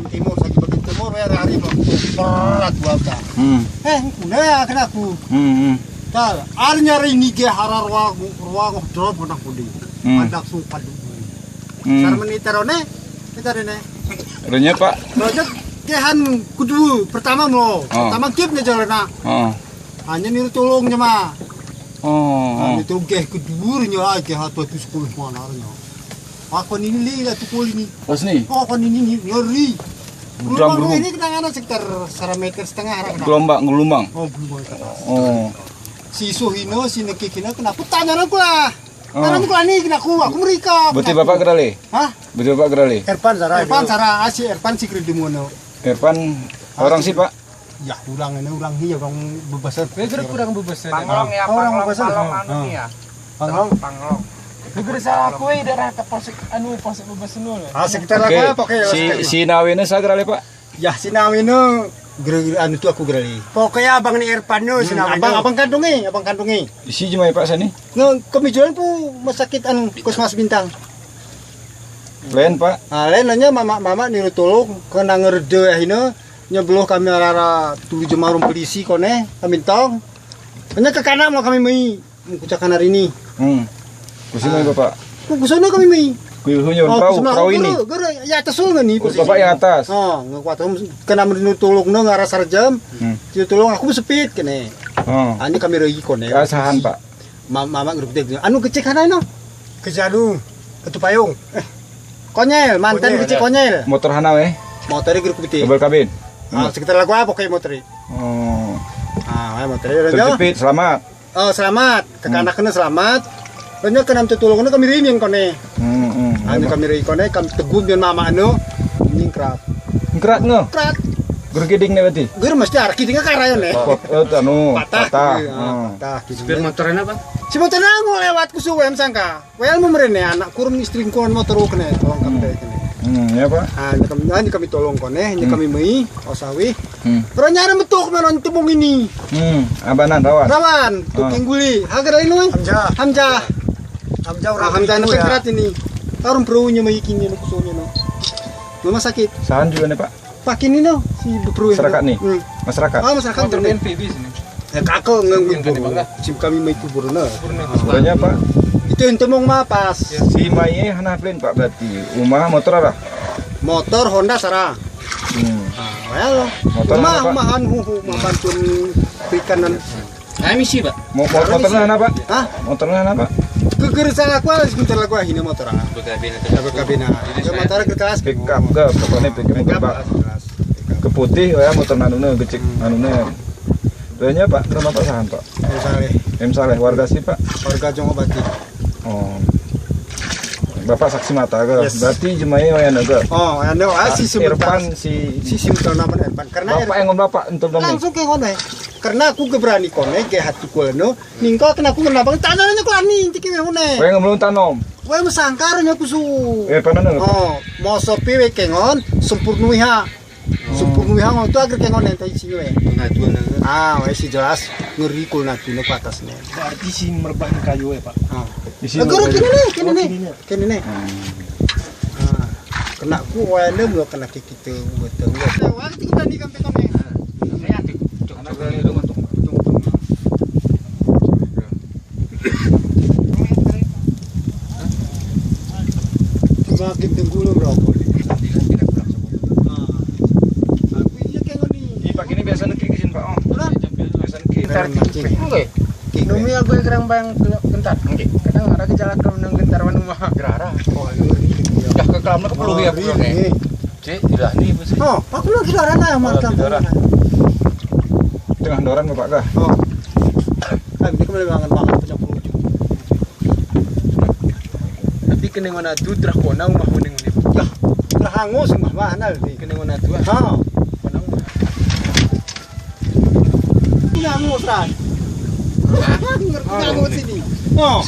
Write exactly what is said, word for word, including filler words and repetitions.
Timur, saki bagian timur, ya, hari ini berat gua, Kak. Hmm. Eh, udah ya, kena aku. Hmm, hmm. Tal, arnya hari ini ge hara ruang, ruang drop kena kudi. Hmm. Anak suka dulu. Hmm. Sar menit terone, kita dene. Renya, Pak. Renya, kehan kudu pertama mo. Oh. Pertama kip ne jalan na. Oh. Hanya niru tulung nya ma. Oh, nah, oh. Niru tulung ge kedua nya, ge hatu hatu sepuluh mana nya. Aku ini li lah tukul ini. Pas ni? Oh, kan ini ni, ngeri. Udah gelombang berhubung. Ini kena ngana sekitar seratus meter setengah arah kena. Gelombang, gelombang. Oh, gelombang ke atas. Oh. Si Suhino, si Nekikino, kena aku tanya aku lah. Oh. Karena aku lah ni, kena aku, aku mereka. Berarti kena Bapak aku. Kenali? Hah? Berarti Bapak kenali? Erpan Sara, Erpan Sara, ah, si Erpan si kredit mono. Erpan, ah, orang si, Pak? Ya, orang ini, orang ini, orang Bebasan. Beda kurang Bebasan. Panglong ya, oh, orang Panglong, Bebasan. Panglong, oh, anu, oh. Ya. Panglong. Panglong. Negeri salah kue daerah ke Polsek, anu, Polsek Bebasan dulu. Ah, sekitar. Oke. Lah, apa, oke, si, oke. Si Nawino sagrale, Pak? Ya, si Nawino, gere-, gere, anu tu aku gerali. Pokoknya abang ni Erpan no, si Nawino. Hmm, abang, abang kandungi, abang kandungi. Isi jemai, Pak, sani? No, kami jualan pu masakitan Puskesmas Bintang. Lain, Pak? Ah, lain, lainnya mama, mama niru tulung, kena ngerede ya, hino. Nya beloh kami arara tulu jemarum polisi kone, kami tong. Nya ke kanan mo kami mei, kucakan hari ini. Hmm. Kusi mei, ah. Bapak? Ku, kusono kami mei. Kusono, oh, perahu, kusono, perahu ini. Gere, gere, ya atas sono ni, posisi. Bapak yang atas? Oh, ngekuat, kena niru tulung no, ngarah sarjam. Hmm. Niru tulung aku sepit kene. Oh. Ani kami regi kone. Kasahan, Pak? Ma-, mama grup dek. Anu kecek hana no? Kecek anu, ketu payung. Eh, Konyel, mantan kecek Konyel. Motor hana we? Motor grup putih. Double kabin. Ah, hmm. Sekitar lagu apa kayak motor? Oh. Ah, we motor. Terjepit, selamat. Oh, selamat. Hmm. Kekanak kena selamat. Kena kena tulung kena kami riming kone. Hmm, hmm. Anu kami ri kone, kami tegum dengan mama anu. Nyingkrat. Nyingkrat no? Nyingkrat. Gergiding ne berarti? Ger mesti arah kiding karayo ne. Pot, eh, anu, patah. Patah. Gitu, ya, hmm. Patah gitu. Supir motornya apa? Si motornya mau lewat kusu, em sangka. Well, memerene anak kurung istri kuan motor kene, tolong kami kene. Hmm, ya, Pak. Ah, ini kami, ini kami tolong kone, ini kami mei, osawi. Hmm. Terus nyara metuk menon tembung ini. Hmm, abanan rawan. Rawan, tuking guli. Hagar ini, Hamzah. Hamzah. Hamzah orang Hamzah itu ya. Penggerak ini. Tarung perunya mei kini, kusunya no. Rumah sakit. Sahan juga nih, Pak. Pakin ini, no, si beperu. Masyarakat nih? Hmm. Masyarakat? Ah, masyarakat. Motor ini. N P V sini. Ya, kako nge-, nge-, sim kami mei kubur, no. Kubur, no. Banyak, Pak. Itu yang temong mah pas. Ya. Si mei hana plin, Pak, berarti. Uma, motor apa? Motor Honda sara. Hmm. Ah, well. Motor apa, Pak? Uma, uma anu, uma pantun perikanan. Kami sih, Pak. Mo-, mo-, motornya apa, Pak? Hah? Motornya apa, Pak? Ke, ke, salah aku, alas motor lagu, ah, ini motor, ah. Kabina. Kabina. Ini motor kertas. Pick up, ke, pokoknya pick up, pick up, Pak. Kertas. Ke putih, ya, motor nanune, gecik, nanune. Doanya, Pak, nama Pak sahan, Pak? M Saleh. M Saleh, warga si, Pak? Warga Jongobati. Oh. Bapak saksi mata ke? Yes. Berarti jemai yang ada ke? Oh, yang ada, ah, si Irfan, si, si, si Irfan. Karena Bapak yang ngomong, Bapak, untuk ngomong. Langsung ke ngomong. Karena aku geberani kone, ke hatu kone, no. Ningko kena aku kena bang, tanahnya kone, inti kime hune. Weng belum tanom. Weng mesangkar nya kusu. Eh, panan, Pak? Oh, mau sopi we kengon, sempurnuiha. Sempurnuiha, mau tu agar kengon yang tadi sini, we. Pengajuan, eh. Ah, we si jelas, ngeri kul natu ne ku atas ne. Berarti si merbahan kayu, ya, Pak? Ah. Isi. Eh, guru, kini ne, kini ne. Oh, kini ne. Kene ne. Hmm. Ah, kena ku wayne mula kena kikite weteng. Wayne kikite ni kan tekam ne. Semakin tenggulung rokok. Ah. Aku ini kayak gini. Ini pakai ini biasa nekik di sini, Pak. Oh. Biasa nekik. Numi aku gerang bang gentar. Oke. Kadang ada gejala kalau nang gentar manu mah. Gerara. Oh, ayo. Dah ke kelam ke perlu ya, perlu nih. Cek, tidak nih, Bos. Oh, aku lagi gerara lah, mantap. Gerara. Tengah doran, Bapak, kah? Oh. Kan ini kembali banget, banget, punya perlu juga. Tapi kena mana tu, terah kona, umah mana, mana. Lah, terah hangus, umah mana, nih. Kena mana tu, ah. Ha. Kona, umah. Ini hangus, kan? Hah? Ngerti, oh, hangus ini. Oh.